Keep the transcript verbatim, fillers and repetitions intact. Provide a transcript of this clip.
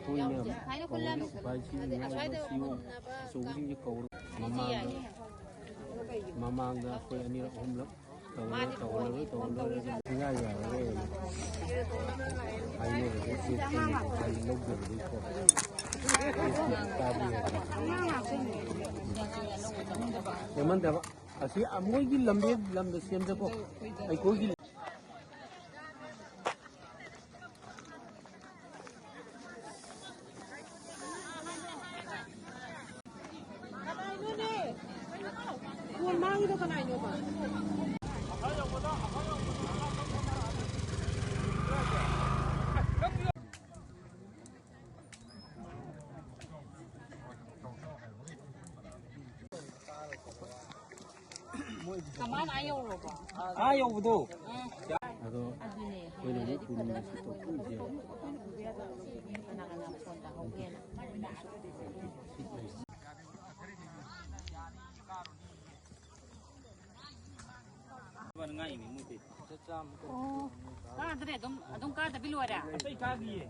ꯑꯩꯈꯣꯏꯅ ꯀꯧꯔꯒ ꯁꯤꯐꯥꯏꯁꯤꯡꯁꯤꯅ ꯁꯤ ꯑꯣ ꯑꯆꯧꯕꯁꯤꯡꯁꯦ ꯀꯧꯔꯒ ꯃꯃꯥꯡꯗ, ꯃꯃꯥꯡꯗ ꯑꯩꯈꯣꯏ ꯑꯅꯤꯔꯛ ꯑꯍꯨꯝꯂꯛ ꯇꯧꯔꯦ, ꯇꯧꯔꯦ, ꯇꯧꯔꯦ, ꯁꯨꯡꯌꯥ ꯌꯥꯔꯔꯣꯏꯅ ꯍꯥꯏꯅꯕꯗꯒꯤ ꯑꯩꯈꯣꯏꯅ ꯉꯁꯥꯏ ꯂꯧꯗꯕꯗꯒꯤꯀꯣ꯫ ꯌꯥꯝꯃꯟꯗꯕ꯫ ꯑꯁꯤ ꯃꯣꯏꯒꯤ ꯂꯝꯕꯤ, ꯂꯝꯗ ꯁꯦꯝꯖꯀꯣ꯫ ꯑꯩꯈꯣꯏꯒꯤ ꯀꯃꯥꯏꯅ ꯑꯥ ꯌꯧꯔꯕꯣ? ꯑꯥ ꯌꯧꯕꯗꯣ꯫ ꯑꯗꯣ ꯑꯩꯈꯣꯏꯅ ꯑꯃꯨꯛ ꯄꯨꯅꯤꯡꯕꯁꯤ ꯇꯧꯊꯣꯛꯏꯁꯦ꯫ ꯀꯅꯥ ꯀꯅꯥ ꯐꯣꯟ ꯇꯧꯍꯧꯒꯦꯅ꯫ ꯑꯣ, ꯀꯥꯗ꯭ꯔꯦ, ꯑꯗꯨꯝ, ꯑꯗꯨꯝ ꯀꯥꯗꯕꯤ ꯂꯣꯏꯔꯦ? ꯑꯇꯩ ꯀꯥꯈꯤꯌꯦ꯫